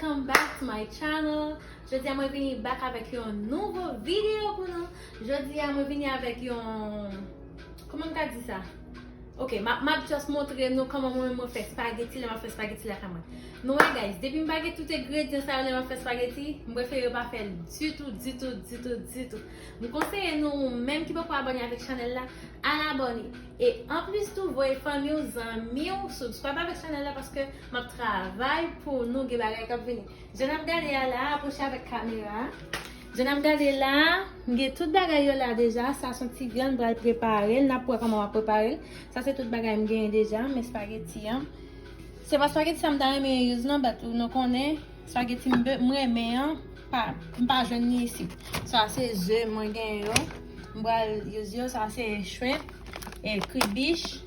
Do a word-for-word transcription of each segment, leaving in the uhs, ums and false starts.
Welcome back to my channel. Jodi a mwen vini back avèk yon nouvo videyo pou nou. Jodi a mwen vini avèk yon, kòman m ka di sa? Ok, m ap, m ap just montre nou kòman mwen, mwen fè spageti lè m ap fè spageti lakay mwen. Nou wè, guys, depi m pa gen tout engredyan sa yo lè m ap fè spageti, m prefere yo pa fè l ditou, ditou, ditou, ditou. M konseye nou, ou menm ki poko abòne avèk chanèl la, al abòne. E anplis tou, voye fanmi w, zanmi w, subscribe avèk chanèl la, paske m ap travay pou nou, gen bagay k ap vini. Jan n ap gade a la, apwoche avèk kamera. Jan n ap gade la, m gen tout bagay yo la deja. Sa se yon ti vyann, m pral prepare l. N ap wè kòman m ap prepare l. Sa se tout bagay m genyen deja, men spageti an. Se pa spageti sa m ta renmen use non, but nou konnen spageti m be-, m renmen an, pa, m pa jwenn li isit. Sa se ze mwen genyen yo. M pral use yo. Sa se shrimp e kribich.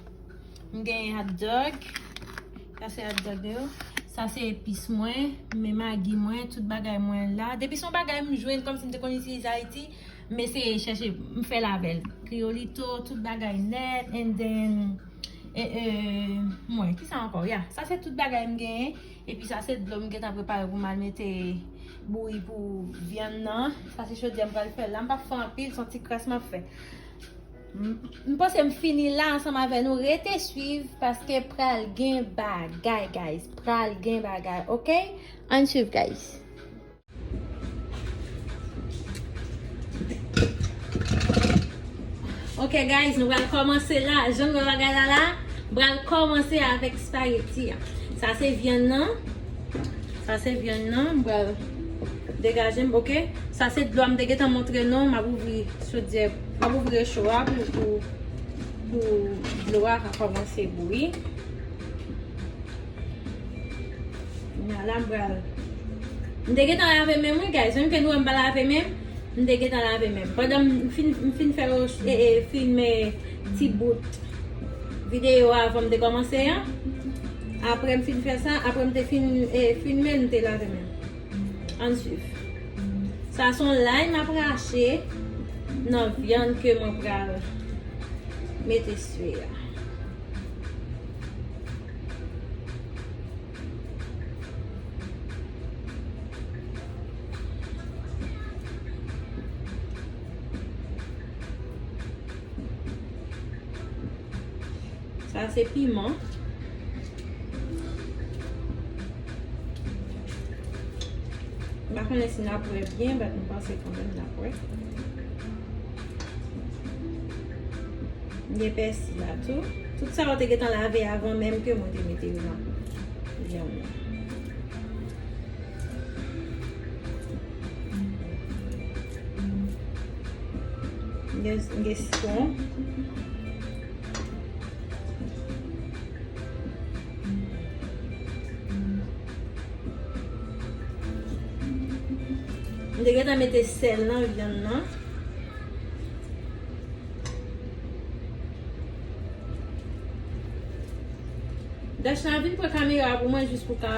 M genyen hot dog. Sa se hot dog yo. Sa se epis mwen, men magi mwen, tout bagay mwen la. Depi se yon bagay m jwenn kòmsi m te konn itilize Ayiti, m eseye chèche, m fè l avè l. Kriyolito, tout bagay nèt, and then, e, e, mwen, kisa ankò? Ya, sa se tout bagay m genyen. Epi sa se dlo m gentan prepare pou m al mete bouyi pou vyann nan. Sa se chodyè m pral fè la. M p ap fè anpil, se yon ti kras m ap fè. M, m panse m fini la ansanm avè nou. Rete swiv paske pral gen bagay, guys. Pral gen bagay, ok? Ann swiv, guys. Ok, guys, nou pral kòmanse la. Jan nou wè bagay la la, m pral kòmanse avèk spageti a. Sa se vyann nan. Sa se vyann nan. M pral degaje m, ok? Sa se dlo a m te gentan montre nou. M ap ouvri chodyè, m ap ouvri recho a pou, pou, pou dlo a ka kòmanse bouyi. Kounye a la, m pral. M te gentan lave men m, wi, guys. Menm ke nou wè m pa lave men m, m te gentan lave men m. Pandan m fin, m fin fè yo, e, e, filme ti bout videyo avan m te kòmanse an. Apre m fin fè sa, apre m te fin, e, filme, m te lave men m. Ann swiv. Sa se yon lay m ap rache nan vyann ke mwen pral mete swiv a. Sa se piman. M pa konnen si n ap wè byen, but m panse kanmenm n ap wè. M gen pèsi la tou. Tout sa yo te gentan lave avan menm ke mwen te mete yo nan vyann nan. M gen, m gen sitwon. M te gentan mete sèl nan vyann nan. Dachna vin pran kamera pou mwen jis pou ka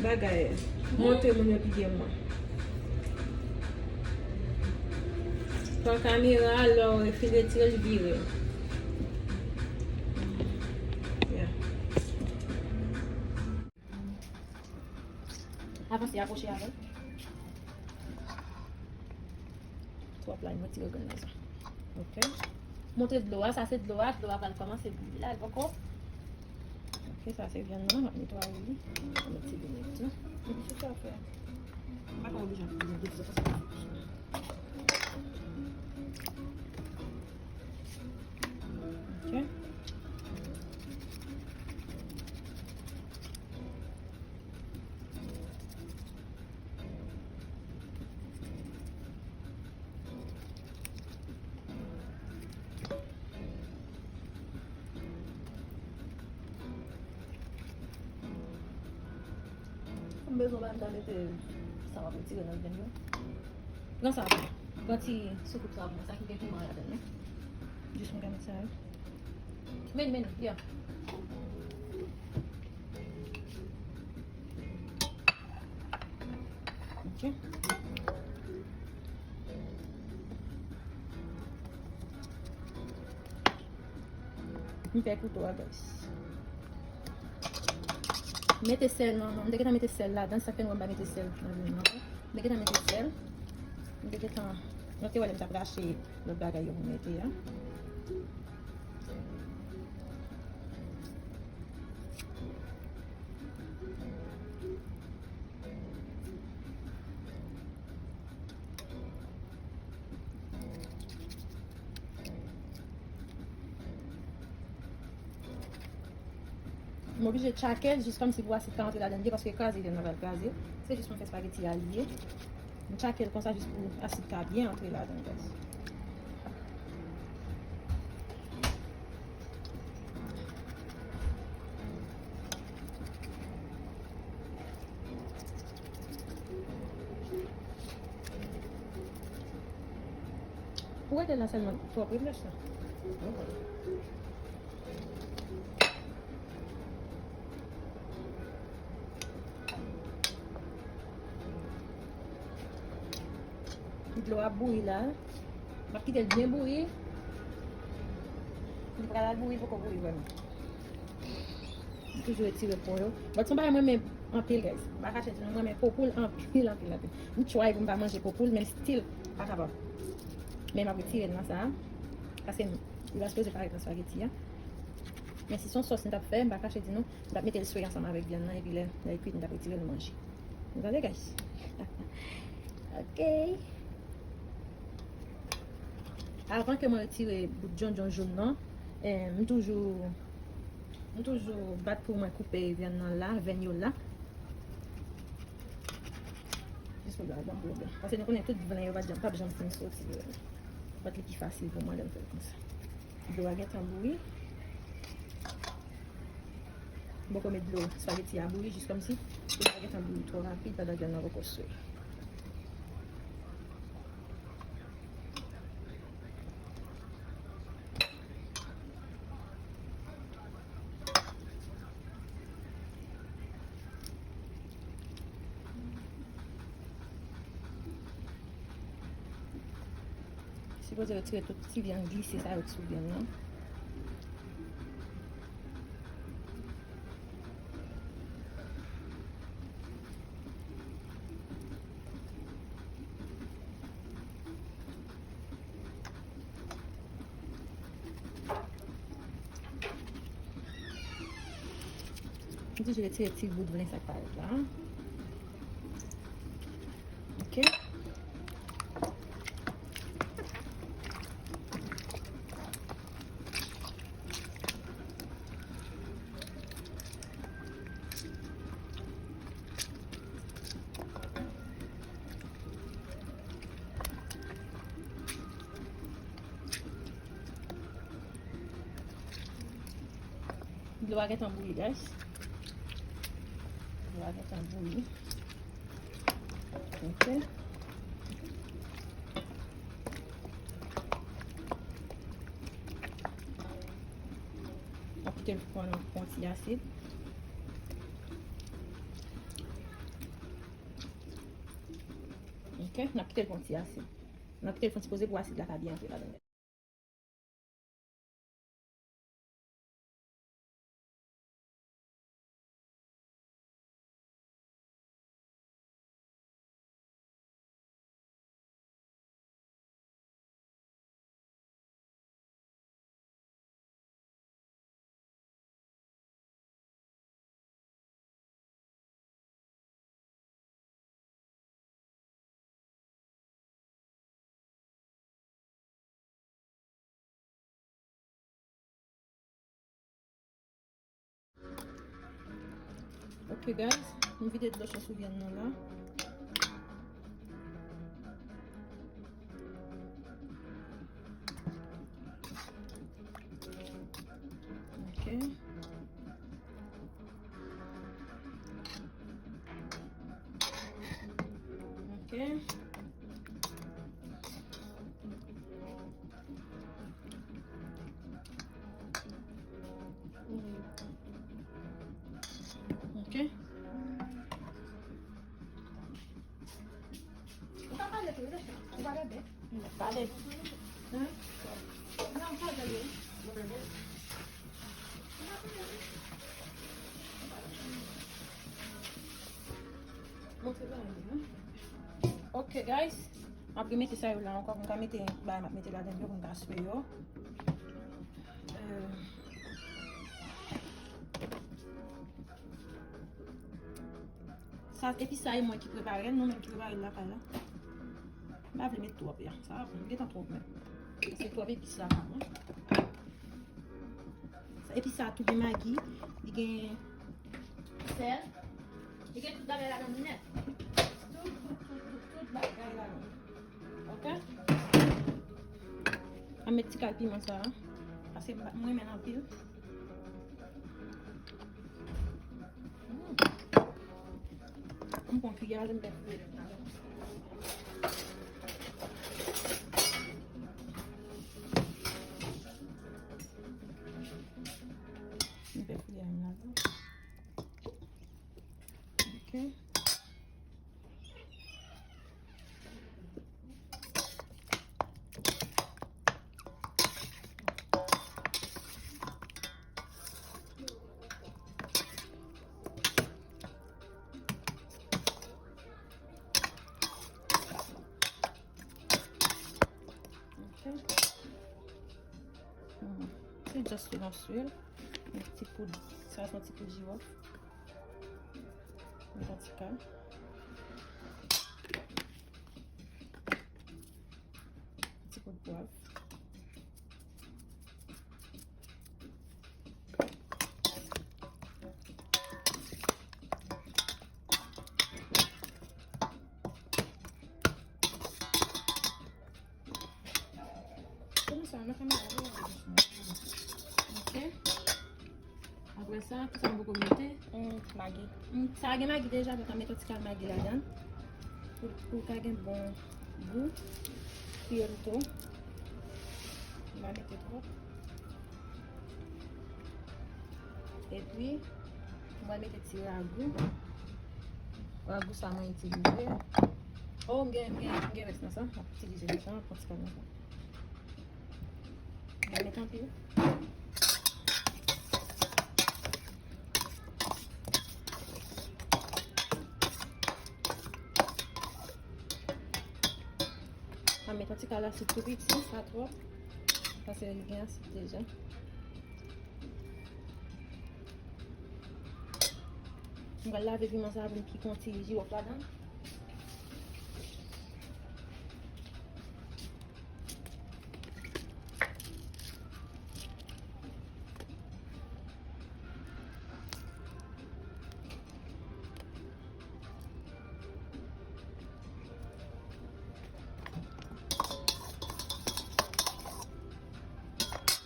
bagay, montre moun yo ki gen mwen. Pran kamera, lè w fin retire l, vire l. Yeah. Avanse, apwoche avè l. Twòp la, m retire grenn nan sa. Ok. Montre dlo a, sa se dlo a, dlo a pral kòmanse bouyi la, l poko. Ok, sa se vyann nan, m ap netwaye li. Mwen met ti limyè tou. Epi se sa fè. M pa ka oblije ap fè de sa. Ok. M bezwen ba m ta mete sa w ap retire nan vyann yo. Pran sa pou mwen. Pran ti soukoup sa pou mwen. Sa ki gen piman ladan l, wi. Jis m ka met sa yo. Men, men, yeah. Ok. M fè kouto a, guys. Mete sèl nan, m te gentan mete sèl ladan, sa fè nou wè m pa mete sèl nan vyann nan. M te gentan mete sèl. M te gentan, nou te wè lè m t ap rache lòt bagay yo pou mete a. M oblije tchake l jis kòmsi pou asid pa antre ladan l byen, paske kraze vyann nan pral kraze. Se jis pou m fè espageti a l ye. M tchake l konsa jis pou asid ka byen antre ladan l, guys. Ou rete la sèlman twòp, reflechi. Dlo ap bouyi la. M ap kite l byen bouyi. Li pral al bouyi, poko bouyi vrèman. M toujou retire po yo. But se yon bagay mwen renmen anpil, guys. M pa kache di nou, mwen renmen po poul anpil, anpil, anpil. M try pou m pa manje po poul, men still, pa kapab. Men m ap retire l nan sa a. Paske li pa sipoze parèt nan spaghetti a. Men si se yon sòs m t ap fè, m pa kache di nou, m t ap mete l swe ansanm avèk vyann nan, epi lè, lè l kwit, m t ap retire l manje. Nou tande, guys? Ok. Avan ke mwen retire bout djondjon joun nan, eh, m toujou, m toujou bat pou mwen koupe vyann nan la, vyann yo la. Jis pou la, ban pwoblèm. Paske nou konnen tout vyann yo pa janm, p ap janm fin soti. Bat li pi fasil pou mwen lè m fè l konsa. Dlo a gentan bouyi. M poko met dlo spaghetti a bouyi, jis kòmsi dlo a gentan bouyi twò rapid pandan vyann nan poko swe. Sipoze retire tout ti vyann glise sa yo sou vyann nan. M toujou retire ti bout vyann sa k parèt la. Ok. Dlo a gentan bouyi, guys. Dlo a gentan bouyi. Ok. N ap kite l pran yon, pran ti asid. Ok, n ap kite l pran ti asid. N ap kite l fon ti poze pou asid la ka byen antre ladan. Ok, guys, m vide dlo cho sou vyann nan la. Ok. Ok. Ok. Ou ka pale tou, wi, Rachel. Ou pa bebe. M ap pale. Hein? Non, pa bebe. Ou bebe. Ou pa bebe. Guys, m ap remete sa yo la ankò, pou m ka mete bagay m ap mete ladan yo, pou m ka swe yo. Euh, Sa, epi sa e mwen ki prepare l, nou menm ki prepare l lakay la. M pa vle met twòp ya. Sa va pran, m gentan twòp menm. Se twòp epis la pa bon. Sa, epi sa tou gen magi, li gen sèl, li gen tout bagay ladan l nèt. Tout, tout, tout, tout, tout bagay ladan l. Ok? An met ti kal piman sa a, paske m pa, m renmen l anpil. Mm. M pran kiyè a, m met. M fè kiyè a m ladan. Ok. Ok. Hmm. Se just enough swe l. Yon ti poud, sa se yon ti poud jiwòf. Yon ti kal. Ti poud pwav. Kòman sa, nan kamera la? Ok. Apre sa, kisa m poko mete? Mm, magi. Mm, sa gen magi deja, men ka mete yon ti kal magi ladan l. Pou, pou l ka gen bon gou. Kiyè m tou. M pa mete twòp. Epi, m pral mete ti ragou. Ragou sa mwen itilize. Oh, m gen, m gen, m gen rès nan sa. M ap itilize nan sa, m ap pran ti kal nan sa. M pa met anpil. M ap met yon ti kal asid tou piti, pa twòp. Paske li gen asid deja. M pral lave piman sa pou m kite yon ti jiwòf ladan.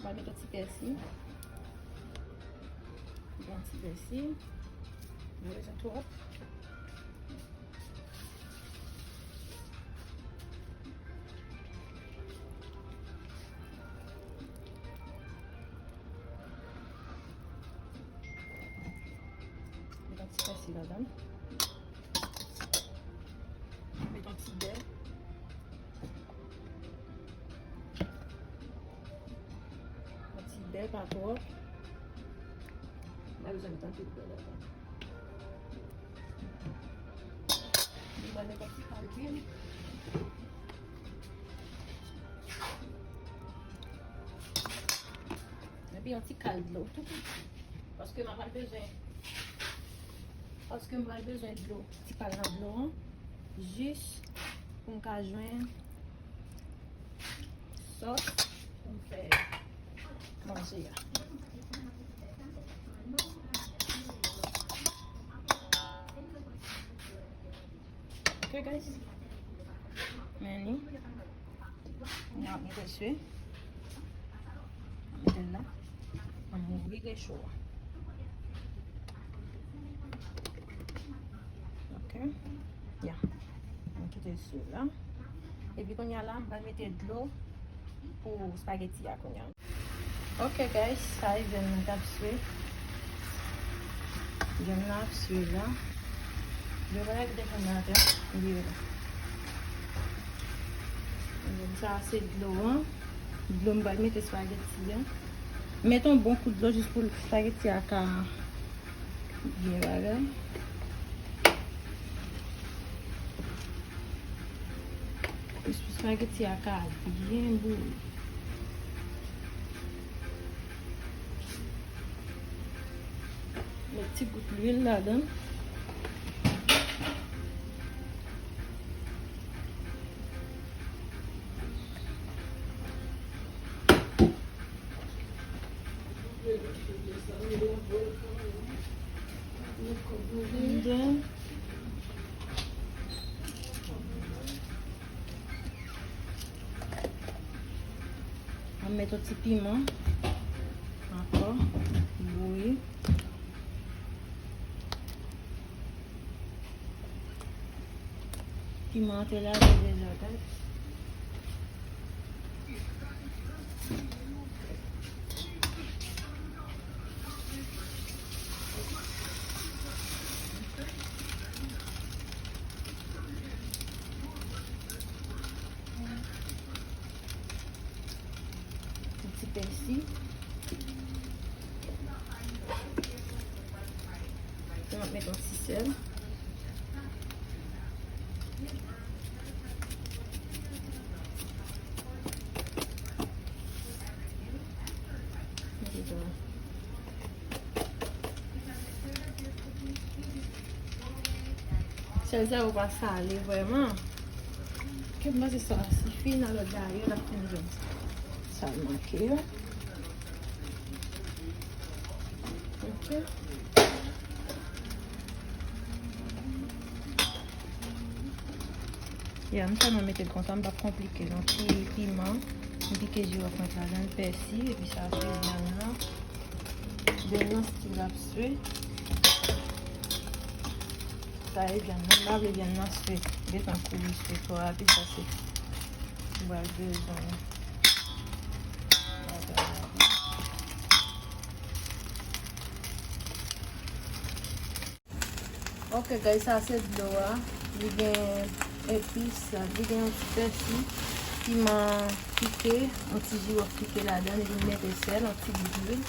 Mwen mete ti pèsi. Bon ti pèsi. Mwen bezwen twòp. Mete yon ti pèsi ladan. Mete yon ti bè. Yon ti bè, pa twòp. M pa bezwen mete anpil bè ladan. M pral mete yon ti kal dwil. Epi yon ti kal dlo tou. Paske m pral bezwen, paske m pral bezwen dlo, ti kal nan dlo an, jis pou m ka jwenn sòs pou m fè manje a. Ok, guys. Men li. N ap mete swe. Mete l la. Ann ouvri recho a. Ok. Ya. Ann kite l sou la. Epi kounye a la, m pral mete dlo pou spaghetti a kounye a. Ok, guys, sa e vyann mwen t ap swe. Vyann nan ap swe la. Yo pa kite fè nan atè. Li ye la. Sa se dlo an. Dlo m pral mete spaghetti an. Mete yon bon kout dlo jis pou spaghetti a ka byen bagay. Espageti a ka byen bouyi. Met ti gout lwil ladan. And then, mwen met yon ti piman ankò, bouyi. Piman an te lave deja, guys. Yon ti pèsi. Epi m ap met yon ti sèl. Mete dlo. Sèl sa yo pa sale vrèman. Ke m panse sa sifi nan lòt dayè l ap fin jwenn sa l manke yo. Ok. Ya, m sèlman mete l konsa, m p ap konplike l. Yon ti piman, m pike jiwòf mwen ladan l, pèsi, epi sa se vyann nan. Vyann nan still ap swe. Sa e vyann nan, m pa vle vyann nan swe. Gentan kouri swe twò rapid, sa se m pral bezwen. Ok, guys, sa se dlo a. Li gen epis, li gen yon ti pèsi, piman pike, yon ti jiwòf pike ladan l, epi m mete sèl, yon ti gout lwil.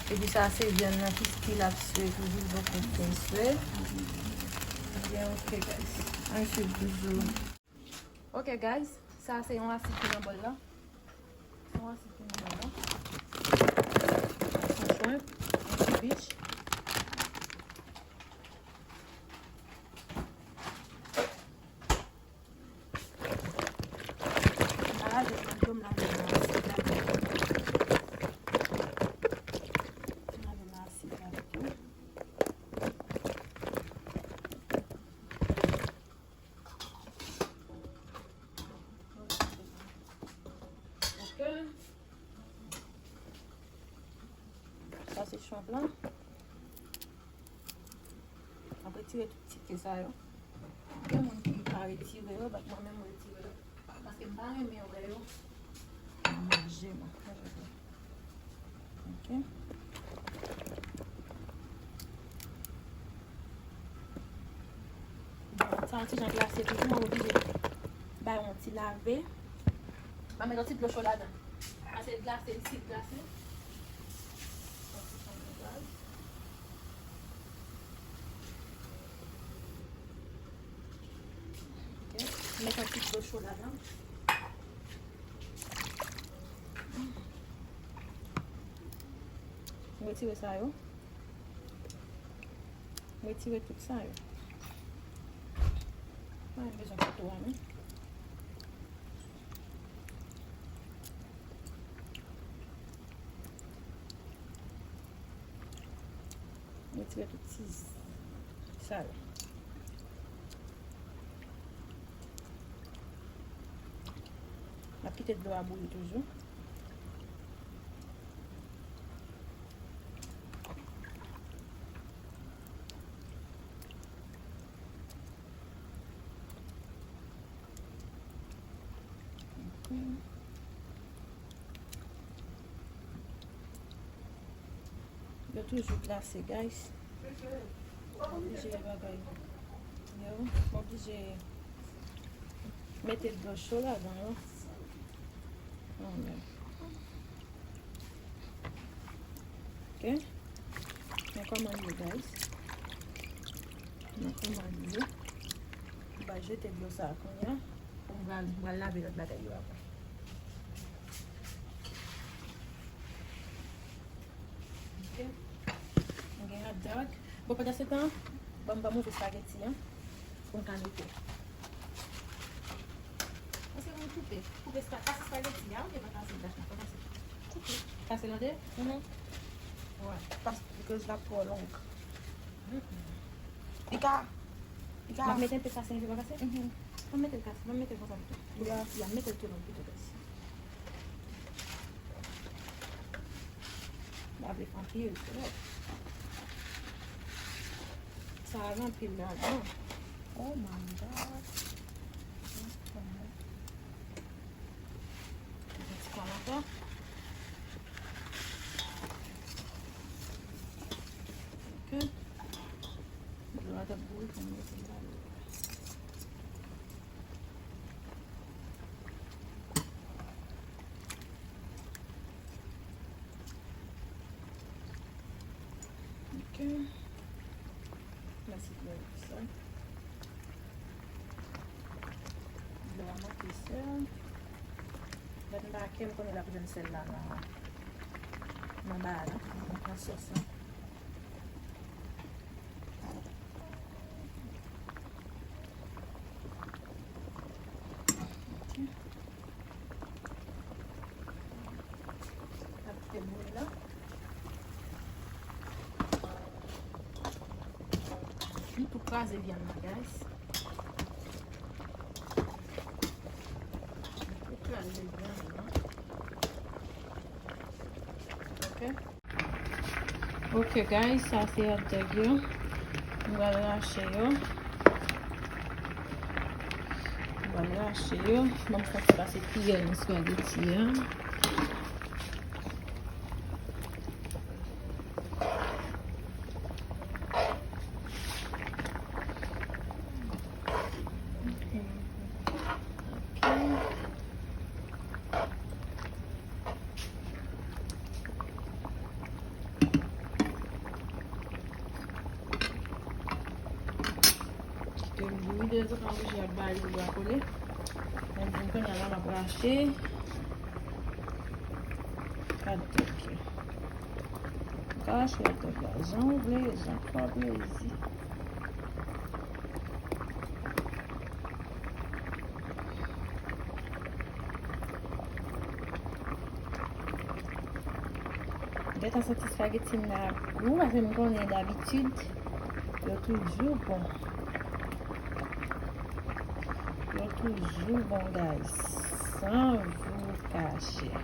Epi sa se vyann nan ki still ap swe toujou, li poko fin swe. Ebyen, ok, guys. Ann swiv toujou. Ok, guys, sa se yon asid ki nan bòl la. Yon asid ki nan bòl la. Yon shrimp, yon ti fish. Lave manto m, lave nan asid la. Lave nan asid la tou. Ok. Sa se shrimp lan. M ap retire tout ti ke sa yo. Gen moun ki pa retire yo, but mwen menm m retire yo. Paske m pa renmen wè yo. Manje mwen. Ok. Bon, sa yon ti jan glase toujou, mwen oblije bay yon ti lave. Mwen met yon ti dlo cho ladan. Pase l glase, li still glase. Ok. Met yon ti dlo cho ladan. Retire sa yo. Retire tout sa yo. Mwen bezwen kouto a, non. Retire tout ti sa yo. N ap kite dlo a bouyi toujou. Yo toujou glase, guys. M oblije bagay. Yo, m oblije mete dlo cho ladan yo. Anmè. Ok. Men kòman l ye, guys. Men kòman l ye. M va jete dlo sa a kounye a. M pral, m pral lave lòt bagay yo apre. Ok. M gen hotdog. Bon, pandan se tan, ban m, ban m ouvri spaghetti an pou m ka mete. Paske pou m koupe, koupe spa-, kase spaghetti a, ok, pa kase, Dafna, pa kase. Koupe. Kase l an de? Mhm. Wè. Pas-, because l ap twò long. Mm-mm. Li ka, li ka. M ap mete enpe kase, enpe pa kase? Mhm. Ban m mete l kase, ban m mete l konsa pito. Ya. Ya, mete l tou long pito, guys. Lave anpil, se lè. Sa a gen anpil ladan. Oh my God. Yon ti kal ankò. Ok. Dlo a t ap bouyi, fò m mete l la. Ok. Mèsi pou sa. Dlo a manke sèl. Lè m pa ke, m konnen l ap jwenn sèl la nan, nan ba a la, nan, nan sòs la. Ok. Ap kite bouyi la. M tou kraze vyann nan, guys. M tou kraze vyann nan. Ok. Ok, guys, sa se hotdog yo. M pral rache yo. M pral rache yo. Ban m fè ti pase kiyè nan spaghetti a. Ok. Kite l bouyi, detan m oblije ap ba li pou l pa kole. Mwen di kounye a la m ap rache. Gade tèt li. Ou ka rache tèt la jan w vle, jan w fè plezi. Gentan santi spaghetti m nan ap gou, paske m konnen dabitid, yo toujou bon. Yo toujou bon, guys. San vous cacher.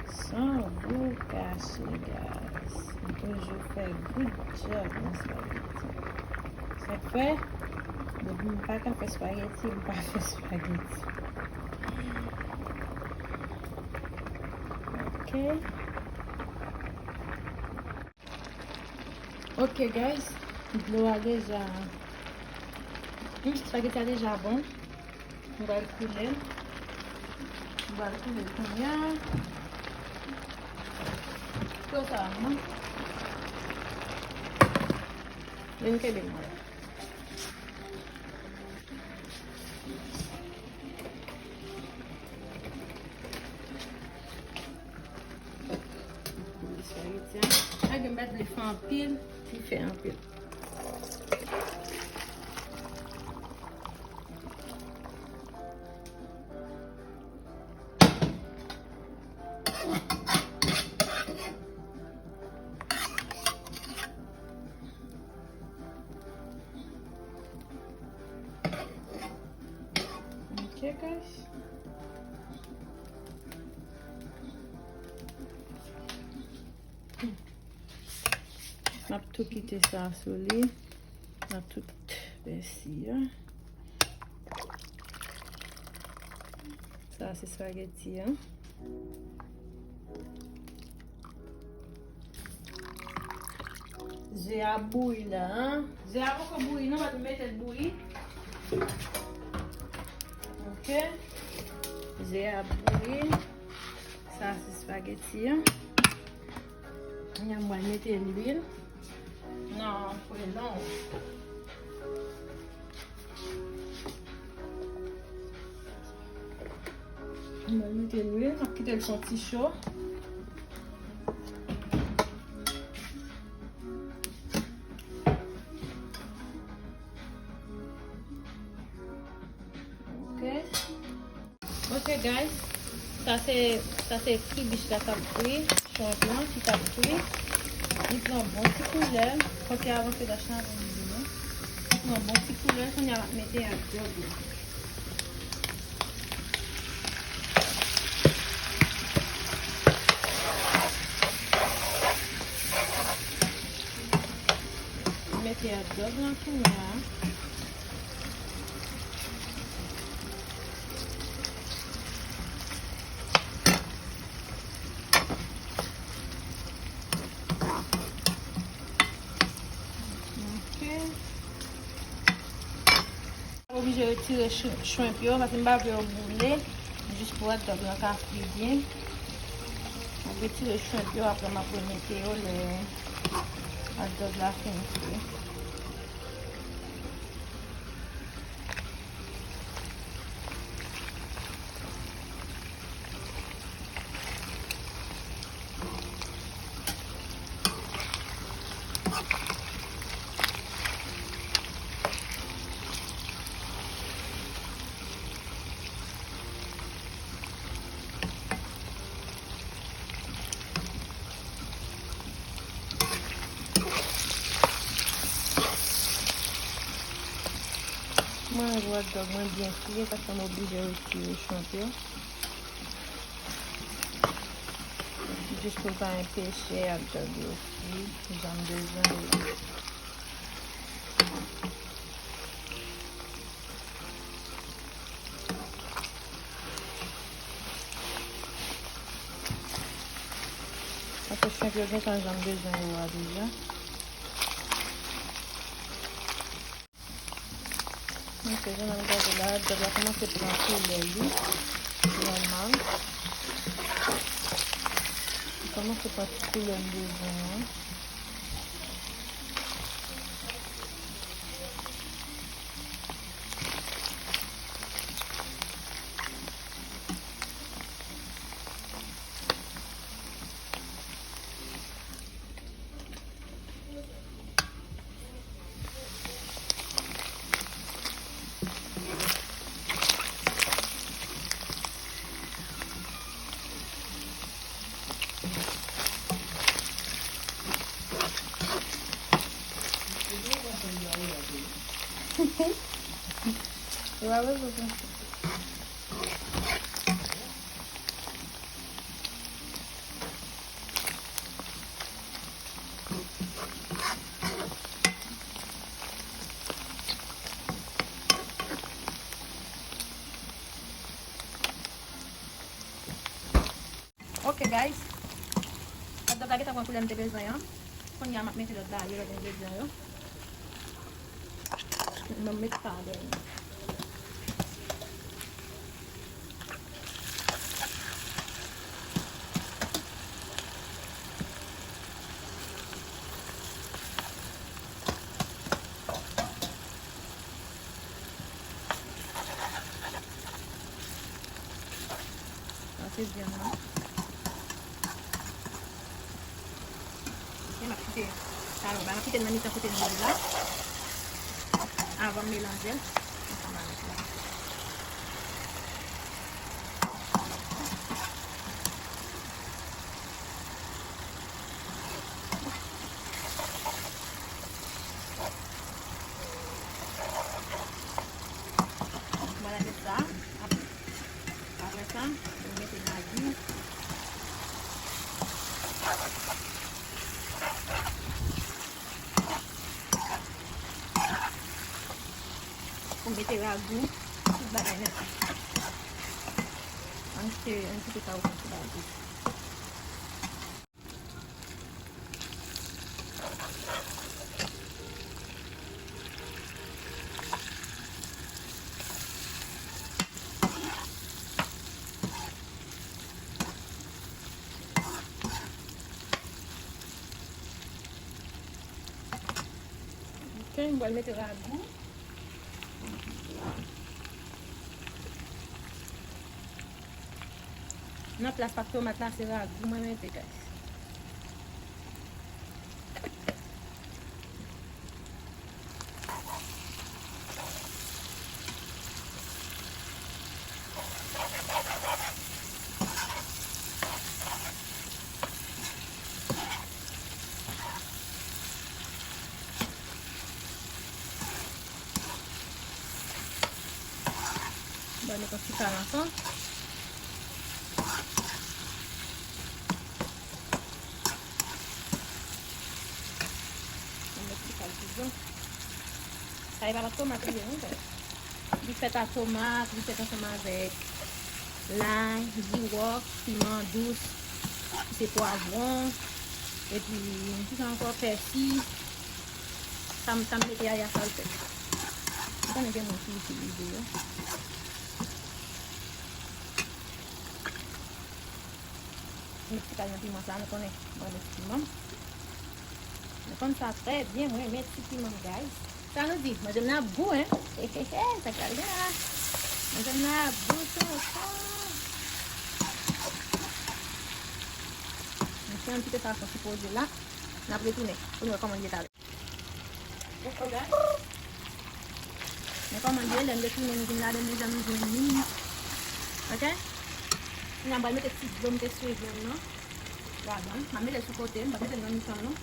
San vous cacher, guys. M toujou fè good job nan spaghetti. Sa k fè, depi m pa ka fè spaghetti, m pa fè spaghetti. Ok. Ok, guys. Dlo a deja. Hmm, spaghetti a deja bon. M pral koule l. M pral koule l kounye a. Konsa, non? Vin kenbe m la. Koule spaghetti a. Ak m pa t vle fè anpil, li fè anpil. Ok, guys. M ap tou kite sa sou li. M ap tout pèsi a. Sa se spaghetti an. Ze a bouyi la, an. Ze a poko bouyi, non, paske m mete l bouyi. Ok. Ze a bouyi. Sa se spaghetti an. Kounye a m pral mete lwil nan fwelon. Mwen mete lwil, m ap kite l fè yon ti cho. Ok. Ok, guys. Sa se, sa se kribich la k ap fri, chonpyon ki t ap fri. Li pran bon ti koulè. Kote avanse dach la, vin vini. Li pran bon ti koulè, kounye a m ap mete hot dog la. Mete hot dog lan kounye a. Ok. Oblije retire shri-, shrimp yo, paske m pa vle yo boule, jis pou hot dog lan ka fri byen. M ap retire shrimp yo, apre m ap remete yo lè hot dog la fin fri. Mwen, hot dog mwen byen fri, paske m oblije retire shrimp yo. Jis pou l pa anpeche hot dog yo fri jan m bezwen yo. Paske shrimp yo gentan jan m bezwen yo a deja. Ok, jan n ap gade la, hot dog la kòmanse pran koulè li. Nòmal. Li kòmanse pran ti koulè m bezwen an. Yo pa bezwen pran. Ok, guys. Hot dog la gentan pran koulè m te bezwen an. Kounye a, m ap mete lòt bagay yo, lòt engredyan yo. M ap met sa ladan. Sa se vyann nan. Ok, m ap kite sa yo, m ap kite l nan mitan kote l ye la. Avan m melanje l ansanm avèk la. Mwen lave sa. Ap-, apre sa, mwen mete magi. Mwen mete ragou, tout bagay nèt. Ann kite, ann kite sa yo fè ti bagay. Ok, m pral mete ragou. Mwen, mwen, mwen, mwen. Nan plas pa tomat la, se ragou mwen mete, guys. Ban nou yon ti kal ankò. Yon ti kal toujou. Sa e pa pat tomat li ye, wi, guys. Li fèt a tomat, li fèt ansanm avèk lay, jiwòf, piman dous, se pwavwon, epi, ki sa ankò, pèsi. Sa m, sa m mete a, a sa l fèt. M konnen gen moun ki itilize yo. Met ti kal nan piman sa, nou konnen mwen met ti piman. Nou konn sa trè byen, mwen renmen ti piman, guys. Sa nou di? Manje m nan ap gou, hein? Hehehe, sa k pral gen la? Manje m nan ap gou, tonton. Nou fè yon ti fason ti poze la. N ap retounen pou nou wè kòman l ye talè. Men kòman l ye, lè n retounen, nou vin ladann deja, nou jwenn li. Ok? Kounya m pral mete ti dlo m te seve nan ladann. M ap mete l sou kote, m p ap mete l nan mitan l non. M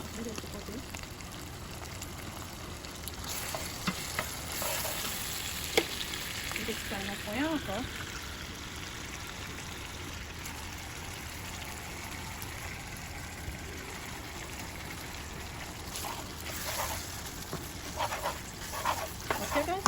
ap mete l sou kote. Mete ti sal nan kwen an ankò. Ok, guys?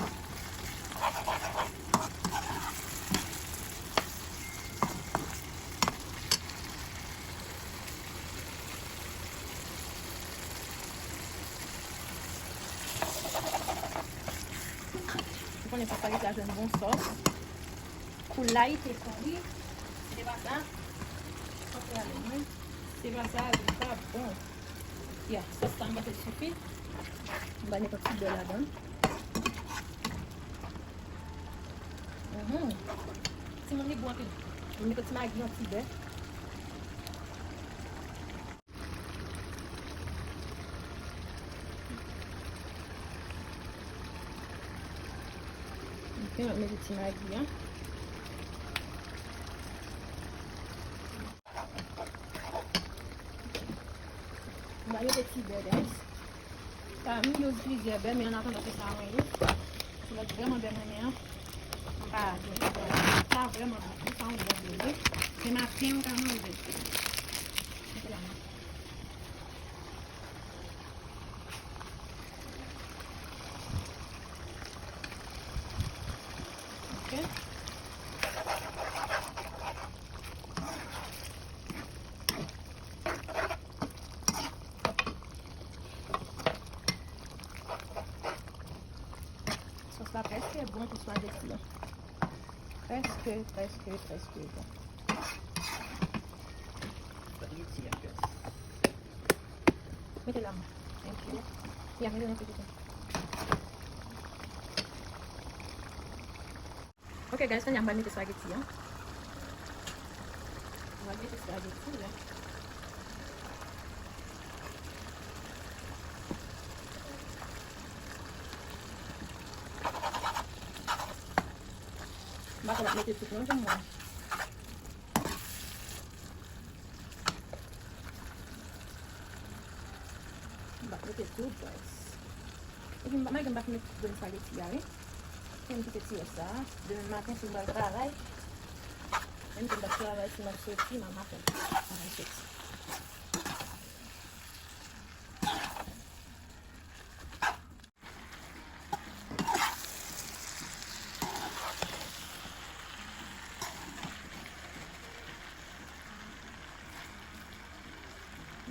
Ou konnen pasta li ka jwenn bon sòs. Kou lay te fon wi. Si se pa sa, fòk se ale mwen. Si se pa sa, li pa bon. Ya, sòs sa m panse sifi. M ba li yon ti bè ladan. Mhm. Timoun li gou anpil. M mete ti magi, yon ti bè. Ok, m ap mete ti magi an. M va mete ti bè, guys. Pa m use plizyè bè, men an atandan se sa mwen use. Se lòt vrèman bè mwen men an. M pa, sa vrèman bon. Li pa yon bè bè. Se maten ou ka manje. Mete la. Ok. Sòs la prèske bon pou espageti an. Prèske, prèske, prèske bon. Mete la. Thank you. Ya, mete nan piti. Ok, guys, kounye a m pral mete espageti an. M pral mete espageti an. M pa ka mete tout non, janm wè. M pa mete tout, guys. Epi m pa, malgre m pa fin met tout grenn espageti a, wi. Fè m kite ti rès sa a. Demen maten, si m pral travay, menm si m pa travay, si m ap soti, m ap maten. M ap soti.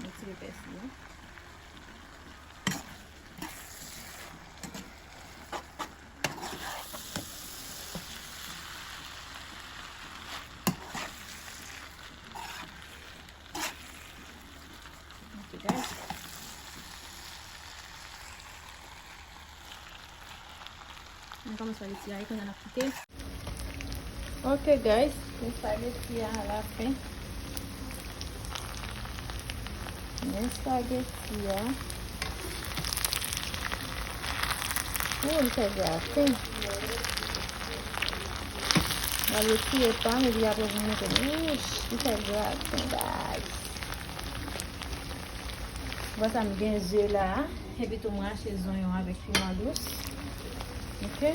Mwen tire pèsi an. Ok, guys. Mwen kòmanse fè ti a, e kounye a n ap kite. Ok guys, espageti a alafen. Men espageti a. Ooh, li fè graten. Mwen retire pa m epi apre pou m montre nou. Wouch, li fè graten, guys. Bon, sa m gen ze la. Epi tou m rache zonyon avèk piman dous. Ok.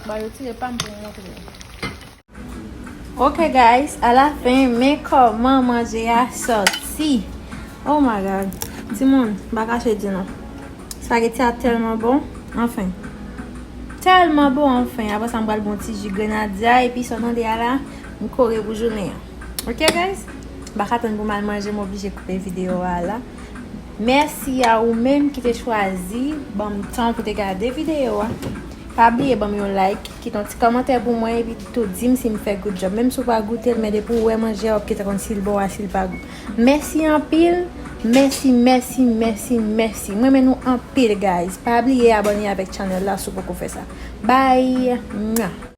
Mwen retire pa m pou m montre nou. Ok guys, alafen, men kòman manje a sòti. Oh my God. Timoun, m pa kache di nou. Espageti a tèlman bon. Anfen. Tèlman bon, anfen. Apre sa, m pral bon ti ji grenadya. Epi sa w tande a la, m kore pou jounen an. Ok guys? M pa ka tann pou m al manje, m oblije koupe videyo a la. Mèsi a ou menm ki te chwazi ban m tan pou te gade videyo a. Pa bliye ban m yon like, kite yon ti kòmantè pou mwen, epi tou di m si m fè good job. Menm si w pa goute l, men depi w wè manje a, w ap gentan konn si l bon a si l pa bon. Mèsi anpil. Mèsi, mèsi, mèsi, mèsi. Mwen renmen nou anpil, guys. Pa bliye abòne avèk channel la si w poko fè sa. Bye. Mwa.